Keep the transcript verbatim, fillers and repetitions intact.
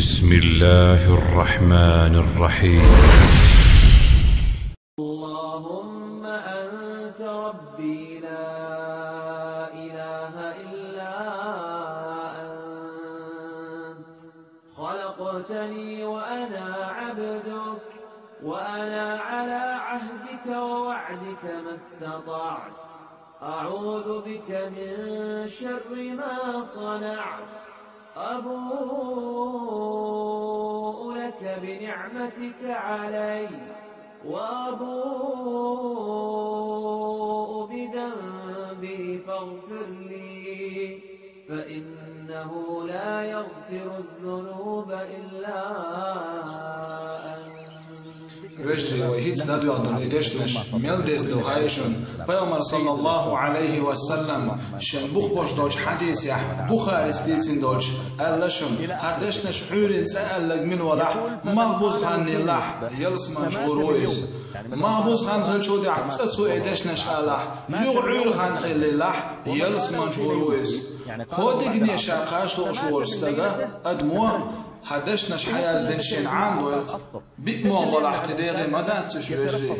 بسم الله الرحمن الرحيم. اللهم أنت ربي لا إله إلا أنت، خلقتني وأنا عبدك، وأنا على عهدك ووعدك ما استطعت، أعوذ بك من شر ما صنعت، أبوء لك بنعمتك علي، وأبوء بذنبي فاغفر لي، فإنه لا يغفر الذنوب إلا أنت. Вежарий, вай хӀинца дӀадоьгӀна долу и дешнаш мел деза ду хаий шуна? Пайхамар, саллаллаху Ӏалайхи ва саллам, шен бух бош долчу хьадисехь, Бухарис дийцина долчу, аьлла шуна: «ХӀара дешнаш Ӏуьйрина цӀа аьлларг мила валахь, мах бузу хан хиллехь, ялсаманчу гӀур ву иза. Мах бузу хан хиллачул тӀаьхьа цӀа цо и дешнаш алахь, юха Ӏуьйра хан хиллехь, ялсаманчу гӀур ву иза». ХӀокху дегане ша кхача лууш волу стага, адамо, хӀара дешнаш хьаяздина шена Ӏамадойла. Биъ муха балахь, кхин дегӀе ма дац уьш, вежарий.